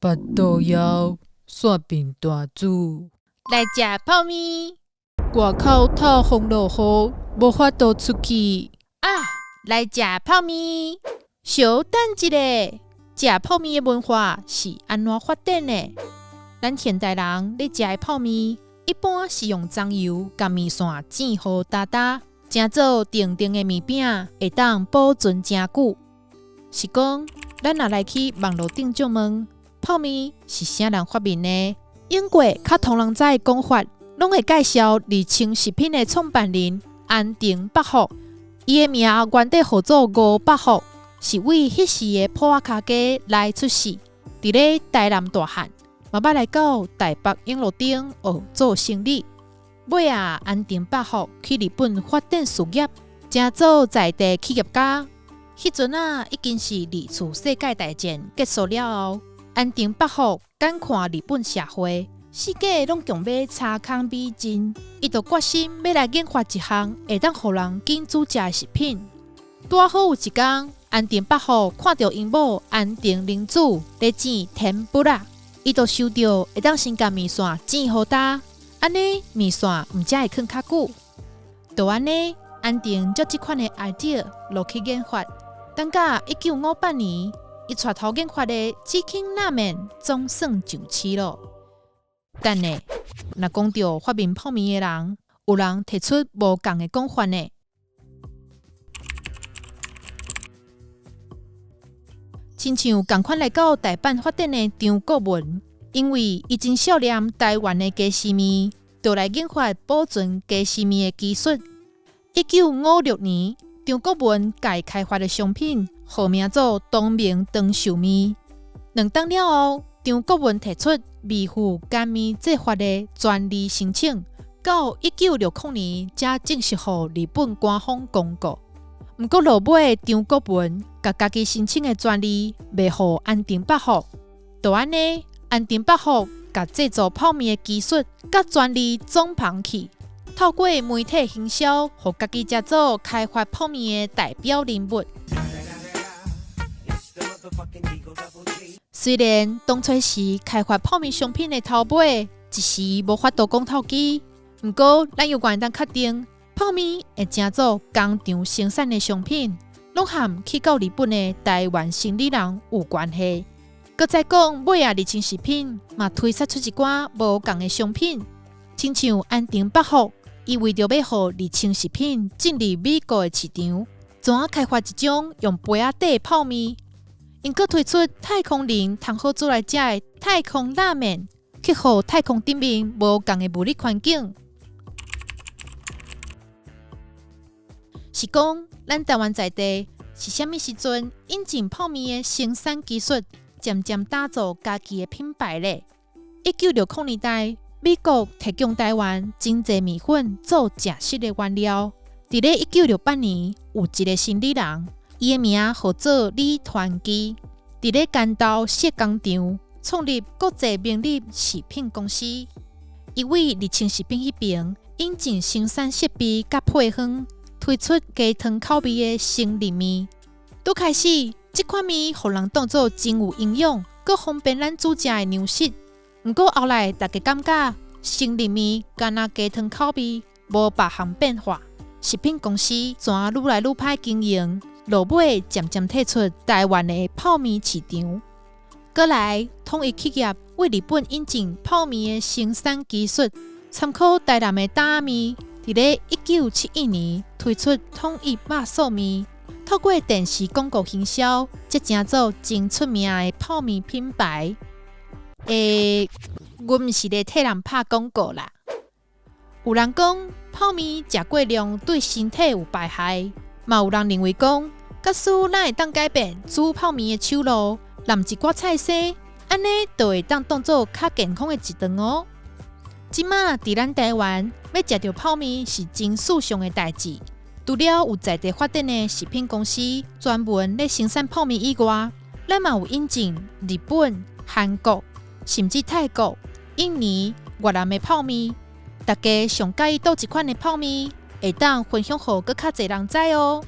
腹肚枵，煞變大煮。來食泡麵。外口透風落雨，無法度出去。啊，來食泡麵。小等一下，食泡麵的文化是按怎發展的？咱現代人咧食的泡麵，一般是用蔥油佮麵線煎予焦焦，成做長長的麵餅，會當保存誠久。是講，咱若來去網路頂借問，泡麵是啥人發明的？英國較通人知的講法，攏會介紹日清食品的創辦人安藤百福。伊的名原底號做吳百福，是為彼時的埔仔跤街來出世，佇咧台南大漢，嘛捌來到台北永樂町學做生理。尾仔，安藤百福去日本發展事業，成做在地企業家。彼陣仔已經是二次世界大戰結束了後，安藤百福感看日本社會四界攏共買柴糠米針，伊就決心欲來研發一項會當予人緊煮食的食品。拄好有一工，安藤百福看著𪜶某安藤玲子咧煎天婦羅，伊就想著會當先共麵線煎予焦，按呢麵線毋才會囥較久。就按呢，安藤照這款的 idea 落去研發，等到1958年，伊帶頭研發的チキンラーメン總算上市囉。但呢，若講著發明泡麵的人，有人提出無仝的講法呢。親像仝款來到大阪發展的張國文，因為伊真少念台灣的雞絲麵，就來研發保存雞絲麵的技術。1956年，張國文家開發的商品，號名做東明長壽麵。2冬了後，張國文提出微風乾麵製法的專利申請，到1960年才正式予日本官方公告。毋過落尾，張國文共家己申請的專利賣予安藤百福，就按呢，安藤百福共製作泡麵的技術佮專利總捧去，透過媒體行銷，予家己成做開發泡麵的代表人物。雖然當初時開發泡麵商品的頭尾一時無法度講透支，毋過咱猶原會當確定，泡麵會成做工廠生產的商品，攏和去到日本的台灣生理人有關係。閣再講，尾仔日清食品嘛推測出一寡無仝的商品，親像安藤百福，伊為著欲予日清食品進入美國的市場，怎仔開發一種用杯仔底的泡麵？𪜶閣推出太空人通好煮來食的太空拉麵，克服太空頂面無仝的物理環境。是講，咱台灣在地是啥物時陣引進泡麵的生產技術，漸漸打造家己的品牌咧？1960年代，美國提供台灣真濟麵粉做食食的原料。佇咧1968年，有一個生理人，伊的名號做李團基，佇咧關渡設工廠，創立國際明日食品公司。伊為日清食品彼爿引進生產設備佮配方，推出雞湯口味的生日麵。拄開始，這款麵予人當做真有營養，閣方便咱煮食的糧食。毋過後來，大家感覺生日麵干焦雞湯口味，無別項變化。食品公司怎愈來愈歹經營，落尾漸漸退出台灣的泡麵市場。閣來，統一企業為日本引進泡麵的生產技術，參考台南的擔仔麵，佇咧1971年推出統一肉燥麵，透過電視廣告行銷，才成做真出名的泡麵品牌。欸，阮毋是咧替人拍廣告啦。有人講泡麵食過量對身體有排害，嘛有人認為講，假使咱會當改變煮泡麵的手路，淋一寡菜絲，按呢就會當當做較健康的一頓哦。這馬佇咱台灣，欲食著泡麵是真時尚的代誌。除了有在地發展的食品公司專門咧生產泡麵以外，咱嘛有引進日本、韓國，甚至泰國、印尼、越南的泡麵。大家上佮意佗一款的泡麵，會當分享予閣較濟人知哦。